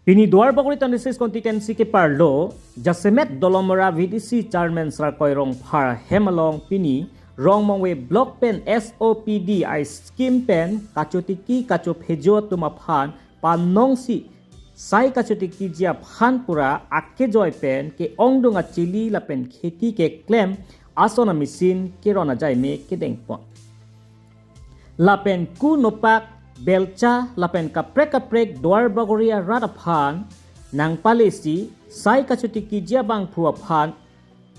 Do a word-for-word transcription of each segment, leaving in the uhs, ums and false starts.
Pini Duarbagori twenty-six constituency keparlo, jasemet Dolamara V D C chairman Sarkoi Rongphar hem along pini Rongmongve block pen S O P D I scheme pen kachotiki kachophejo atum aphan panongsi sai kachotikiji aphan pura akejoi pen ke-ongdung achili lapen kheti keklem ason a-machine keron ajaime kedengpon. Lapen ku nopak belcha lapen kaprek kaprek Duarbagori arat aphan nangpalesi sai kachotikiji abangphu aphan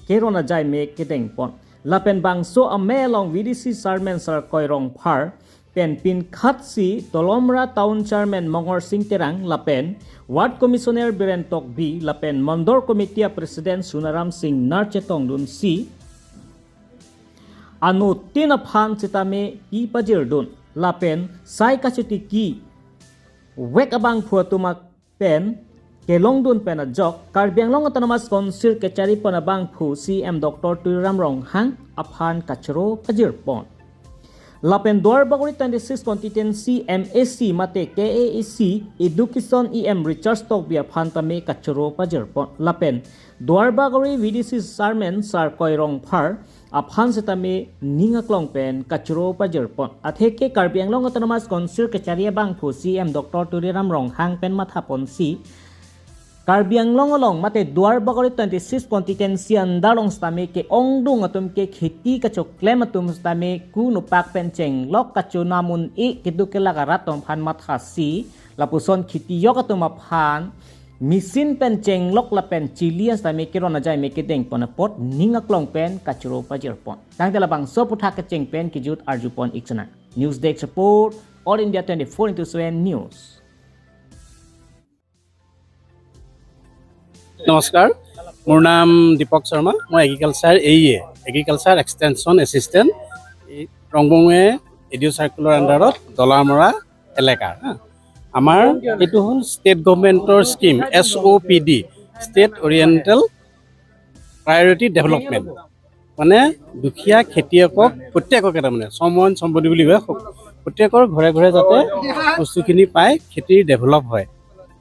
keron ajaime kedengpon. Lapen bangso amei along V D C chairman Sarkoi Rongphar pen pinkhatsi Dolamara town chairman Mongor Sing Terang lapen ward commissioner Biren Tokbi lapen Mondol committee a president Sunaram Sing Nar chetongdunsi anuttin aphan sitame pi pajirdun lapen sai kachotiki vek abangphu atum pen kelongdun pen ajok Karbi Anglong Autonomous Council kecharipon abangphu C M Doctor Tuliram Ronghang aphan kachoro pajirpon. Lapen Duarbagori twenty-six constituency M A C mate K A A C Education E M Richard Tokbi aphan tame kachoro pajirpon. Lapen Duarbagori V D C chairman Sarkoi Rongphar aphan sitame ning aklong pen kachoro pajirpon. Atheke Karbi Anglong Autonomous Council kechari abangphu C M Doctor Tuliram Ronghang pen mathaponsi Karbi Anglong along mate Duarbagori twenty-six constituency under along sitame ke-ongdung atum ke kheti kachoklem atum sitame ku nopak pen chenglok kachonam un-e keduk kelak arat atum aphan mathasi lapuson kheti yok atum aphan machine pen chenglok lapen chili an sitame keron ajaime kedengpon apot ning aklong pen kachoro pajirpon. Tangte labangso aputhak kecheng pen kejut arjupon ik sinang. News Desk Report, All India twenty-four into seven News. নমস্কাৰ, মোৰ নাম দীপক শৰ্মা। মই এগ্ৰিকালচাৰ এ ই এ, agriculture extension assistant, এই ৰংবঙে A D অ' চাৰ্কুলৰ আণ্ডাৰত ডলাৰমৰা এলেকা। হা, আমাৰ এইটো হ'ল ষ্টেট গভৰ্ণমেণ্টৰ scheme S O' P D, state oriental priority development, মানে দুখীয়া খেতিয়কক প্ৰত্যেককে, তাৰমানে শ্ৰমণ সম্পত্তি বুলি কয়, প্ৰত্যেকৰ ঘৰে ঘৰে যাতে বস্তুখিনি পায়, খেতিৰ ডেভেলপ হয়,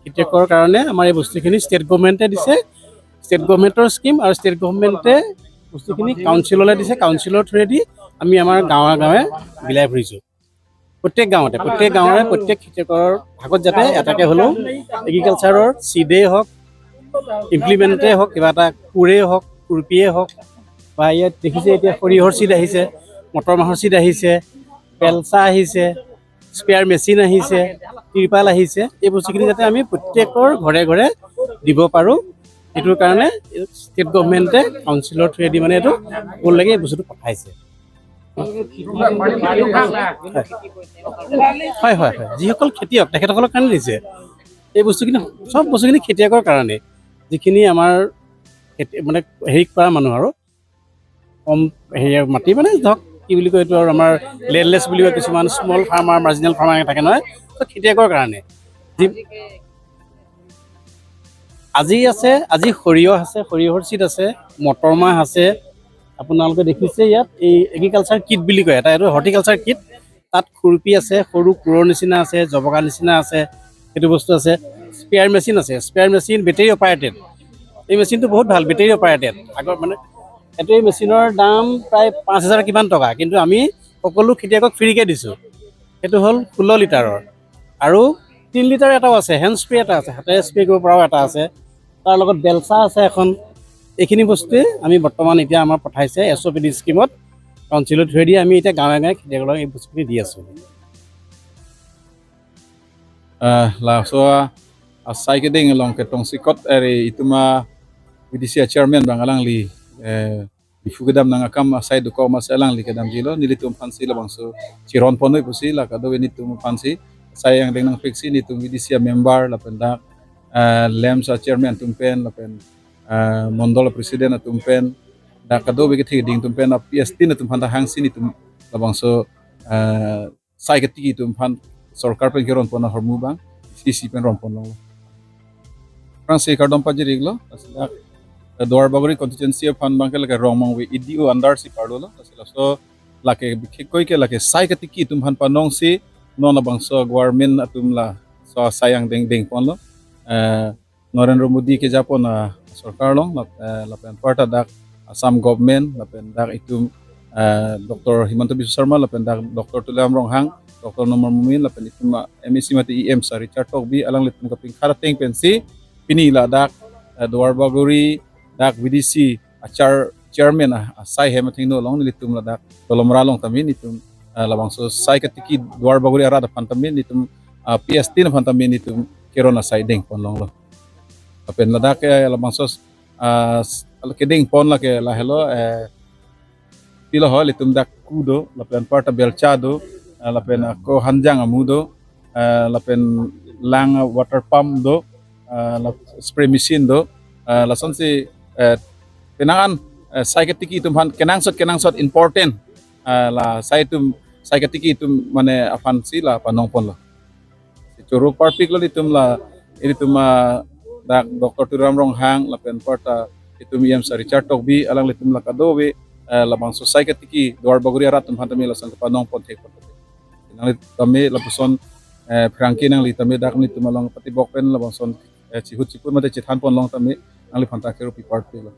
খেতিয়কৰ কাৰণে আমাৰ এই বস্তুখিনি ষ্টেট গভৰ্ণমেণ্টে দিছে। ষ্টেট গভৰ্ণমেণ্টৰ স্কিম আৰু ষ্টেট গভৰ্ণমেণ্টে বস্তুখিনি কাউন্সিললৈ দিছে। কাউন্সিলৰ থ্ৰুৱেদি আমি আমাৰ গাঁৱে গাঁৱে বিলাই ফুৰিছোঁ। প্ৰত্যেক গাঁৱতে, প্ৰত্যেক গাঁৱৰে প্ৰত্যেক খেতিয়কৰ ভাগত যাতে এটাকে হ'লেও এগ্ৰিকালচাৰৰ চিডেই হওক, ইমপ্লিমেণ্টেই হওক, কিবা এটা কোৰেই হওক, খুৰপিয়েই হওক, বা ইয়াত দেখিছে এতিয়া সৰিয়হৰ চিড আহিছে, মটৰ মাহৰ চিড আহিছে, বেলচা আহিছে, স্প্ৰেয়াৰ মেচিন আহিছে, তিৰপাল আহিছে, এই বস্তুখিনি যাতে আমি প্ৰত্যেকৰ ঘৰে ঘৰে দিব পাৰোঁ, সেইটোৰ কাৰণে ষ্টেট গভৰ্ণমেণ্টে কাউন্সিলৰ থ্ৰুৱেদি মানে এইটো সকলোলৈকে এই বস্তুটো পঠাইছে। হয়, হয়, হয়, যিসকল খেতিয়ক তেখেতসকলৰ কাৰণে দিছে এই বস্তুখিনি, চব বস্তুখিনি খেতিয়কৰ কাৰণে, যিখিনি আমাৰ খেতি মানে হেৰি কৰা মানুহ আৰু কম হেৰি মাটি, মানে ধৰক কি বুলি কয় এইটো আৰু আমাৰ লেণ্ডলেছ বুলি কয়, কিছুমান স্মল ফাৰ্মাৰ, মাৰ্জিনেল ফাৰ্মাৰ থাকে নহয়, তো খেতিয়কৰ কাৰণে যি আজি আছে, আজি সৰিয়হ আছে, সৰিয়হৰ চিড আছে, মটৰ মাহ আছে। আপোনালোকে দেখিছে ইয়াত এই এগ্ৰিকালচাৰ কিট বুলি কয় এটা, এইটো হৰ্টিকালচাৰ কিট। তাত খুৰপি আছে, সৰু কোৰৰ নিচিনা আছে, জবকা নিচিনা আছে, সেইটো বস্তু আছে। স্প্ৰেয়াৰ মেচিন আছে, স্প্ৰেয়াৰ মেচিন বেটেৰী অপাৰেটেড। এই মেচিনটো বহুত ভাল, বেটেৰী অপাৰেটেড। আগৰ মানে এইটো, এই মেচিনৰ দাম প্ৰায় পাঁচ হাজাৰ কিমান টকা, কিন্তু আমি সকলো খেতিয়কক ফ্ৰীকে দিছোঁ। সেইটো হ'ল ষোল্ল লিটাৰৰ। আৰু তিনি লিটাৰ এটাও আছে, হেণ্ড স্প্ৰে এটা আছে, হাতেৰে স্প্ৰে কৰিব পৰাও এটা আছে। তাৰ লগত বেলচা আছে এখন। এইখিনি বস্তুৱে আমি বৰ্তমান এতিয়া আমাৰ পঠাইছে এছ অ' পি ডি স্কিমত, কাউন্সিলৰ থ্ৰুৱেদি আমি এতিয়া গাঁৱে গাঁৱে খেতিয়কসকলক এই বস্তুখিনি দি আছোঁ। Ah, laso asai keding along ketongsi kot eri itum a V D C a chairman abang alangli, eh, Diphu kedam nang akam asai dokok amatsi alangli kedamjilo, nelitum aphansi labangso chiron ponnoi pusi la kadokave nelitum aphansi asai angdeng nangpiksi nelitum V D C a member lapen dak, eh, LAMPS a chairman atum pen lapen, eh, mondol president atum pen, dak kadokave ketheding atum pen, a P S T atum aphan ta hangsi nelitum labangso, eh, sai ketiki atum aphan sorkar pen keron pon ahormu abang C C pen ron pon longlo. Aphrangsi kardom pajir-iklo, eh, Duarbagori constituency aphan abang ke lake Rongmongve E D O under si parlolo, lasi laso lake bikhekkoi ke lake sai ketiki atum aphan panongsi non labangso government atum laso asai angdeng deng ponlo. eh, Narendra Modi kejapon asorkar along lap-, eh, lapen anparta dak Assam government lapen dak itum, eh, Doctor Himanta Biswa Sarma lapen dak Doctor Tuliram Ronghang, Doctor Numal Momin lapen itum, ah, M A C mate E M Sir Richard Tokbi alanglitum kapingkhat ateng pensi pini ladak, eh, Duar Bagori dak V D C achar chairman, ah, asai hem athengno along nelitum ladak Dolamara along tame nelitum, ah, labangso sai katiki Duar Bagori arat aphan tame nelitum, ah, P S T aphan tame nelitum keron asai dengpon longlo. Lapen ladak, eh, labangso, ah, s-, kedengpon lake lahelo, eh, pilo ho, ilitum dak ku do, lapen anparta Belcha do, ah, lapen ako Hanjang amu do, ah, lapen lang water pump do, ah, la spray machine do, ah, lasonsi, eh, penangan, eh, sai katiki itum aphan kenangsot kenangsot important, ah, la sai itum sai katiki itum mane aphansi la panongponlo. Si choro parpiklo itum la, ilitum, ah, dak Doctor Tuliram Ronghang lapen anparta itum E M Sir Richard Tokbi alanglitum la kadokave, eh, labangso sai katiki Duar Bagori arat atum aphan tame lason kepanongpon thekpon. Nangli tame lapuson, eh, pherangke nangli tame dak nelitum along patibok pen labangson, eh, chihut chiput mate chethanpon long tame nangliphan ta kero pi parpiklo.